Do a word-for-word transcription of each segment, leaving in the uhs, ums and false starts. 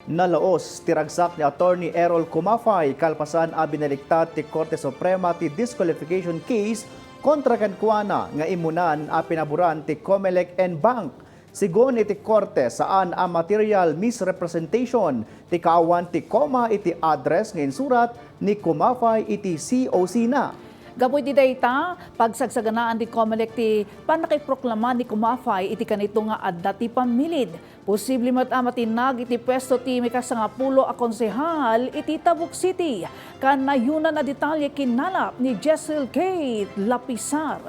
Nalaos ti ragsak ni Attorney Errol Comafay kalpasan a binaliktad ti Korte Suprema ti disqualification case kontra kenkuana nga immunan a pinaboran ti Comelec and Bank. Sigun iti Korte, saan a material misrepresentation ti kaawan ti comma iti address nga insurat ni Comafay iti C O C na. Gapu iti dayta, pagsagsaganaan ti Comelec ti pannakaiproklama ni Comafay iti kanito nga adda ti pammilid. Posible met a matinag iti puesto ti maikasangapulo a konsehal iti Tabuk City. Kanayonan a detalye kinalap ni Jezreel Kate Lapisar.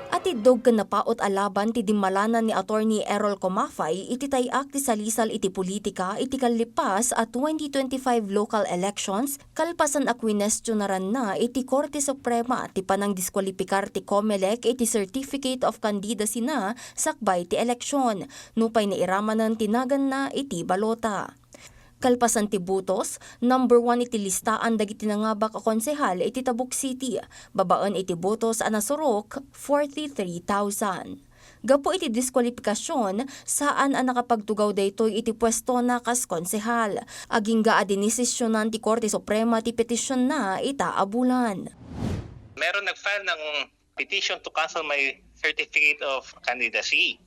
Atiddog ken napaut a laban ti dimmalanan ni Attorney Errol Comafay iti tay-ak ti salisal iti politika iti kallipas a twenty twenty-five local elections, kalpasan a kwinestionaranna iti Korte Suprema ti panangdiskualipikar ti Comelec iti Certificate of Candidacy na sakbay ti eleksyon, nupay nairamanen ti naganna iti balota. Kalpasan ti botos, number one iti listaan dagiti nangabak a konsehal iti Tabuk City, babaen iti botos a nasurok, forty-three thousand. Gapu iti diskualipikasion, saan a nakapagtugaw daytoy iti puestona kas konsehal. Agingga a dinesisionan ti Korte Suprema ti petisionna ita a bulan. Meron nag-file ng petition to cancel my certificate of candidacy.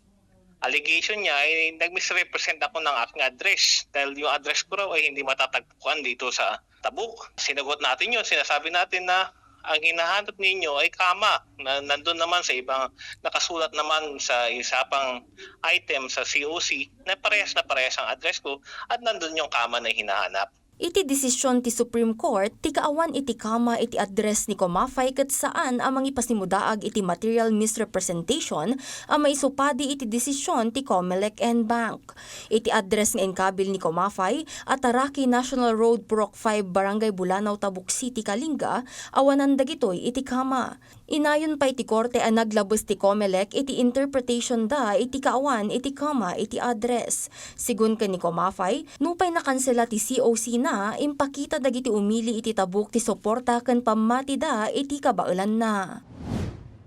Allegation niya ay nag-misrepresent ako ng aking address dahil yung address ko raw ay hindi matatagpuan dito sa Tabuk. Sinagot natin yun. Sinasabi natin na ang hinahanap ninyo ay comma na nandun naman sa ibang, nakasulat naman sa isa pang item sa C O C na parehas na parehas ang address ko at nandun yung comma na hinahanap. Iti desisyon ti Supreme Court, ti kaawan iti comma iti address ni Comafay ket saan a mangipasimudaag iti material misrepresentation a maisupadi iti desisyon ti Comelec and Bank. Iti address nga inkabil ni Comafay, Ataraki National Road, Purok five, Barangay Bulanaw, Tabuk City, Kalinga, awanan dagitoy iti comma. Inayon pay ti Korte a naglabes ti Comelec iti interpretation da iti kaawan iti comma iti address. Sigun ken ni Comafay, nupay nakansela ti C O C na, impakita dagiti umili iti Tabuk ti suporta ken pammatida iti kabaelanna.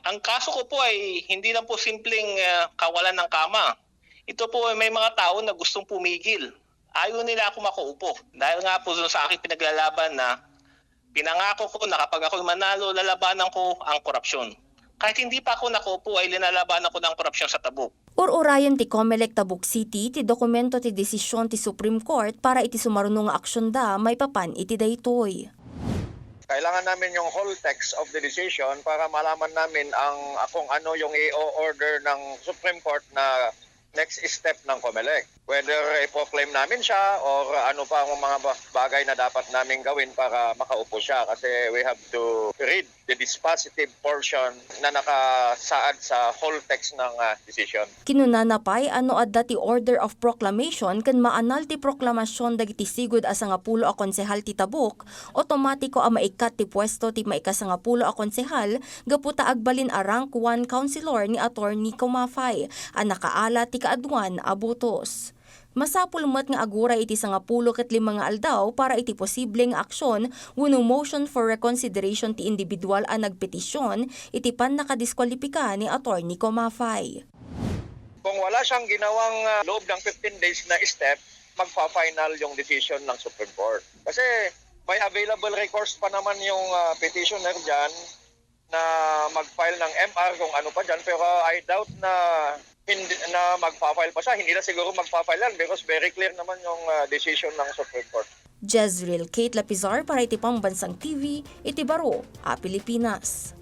Ang kaso ko po ay hindi lang po simpleng, ah, kawalan ng comma. Ito po ay may mga tao na gustong pumigil. Ayaw nila ako makaupo. Dahil nga po dun sa aking pinaglalaban na pinangako ko na kapag ako'y manalo, lalabanan ko ang korupsyon. Kahit hindi pa ako nakaupo ay linalabanan ko na ang korupsyon sa Tabuk. Ur-urayen ti Comelec Tabuk City ti dokumento ti desisyon ti Supreme Court para iti sumaruno nga aksionda maipapan iti daytoy. Kailangan namin yung whole text of the decision para malaman namin ang, kung ano yung i-order ng Supreme Court na next step ng Comelec. Whether i-proclaim namin siya or ano pa ang mga ba-, bagay na dapat naming gawin para makaupo siya, kasi we have to read the dispositive portion na nakasaad sa whole text ng, ah, decision. Kinunana pay a no adda ti order of proclamation ken maanal ti proklamasyon dagiti sigud a sangapulo a konsehal ti Tabuk, otomatiko a maikkat ti puesto ti maikasangapulo a konsehal gapu ta agbalin a rank one councilor ni Attorney Comafay a nakaala ti kaaduan a botos. Masapul met nga aguray iti sangapulo ket lima nga aldaw para iti posible nga aksyon wenno motion for reconsideration ti individual a nagpetisyon iti pannakadiskualipika ni Attorney Comafay. Kung wala siyang ginawang, ah, loob ng fifteen days na step, magpa-final yung decision ng Supreme Court. Kasi may available recourse pa naman yung, ah, petitioner dyan na mag-file ng M R kung ano pa dyan. Pero I doubt na hindi, na magpa-file pa siya. Hindi na siguro magpa-file yan because very clear naman yung, ah, decision ng Supreme Court. Jezreel Kate Lapizar para iti Pambansang T V, iti baro a Pilipinas.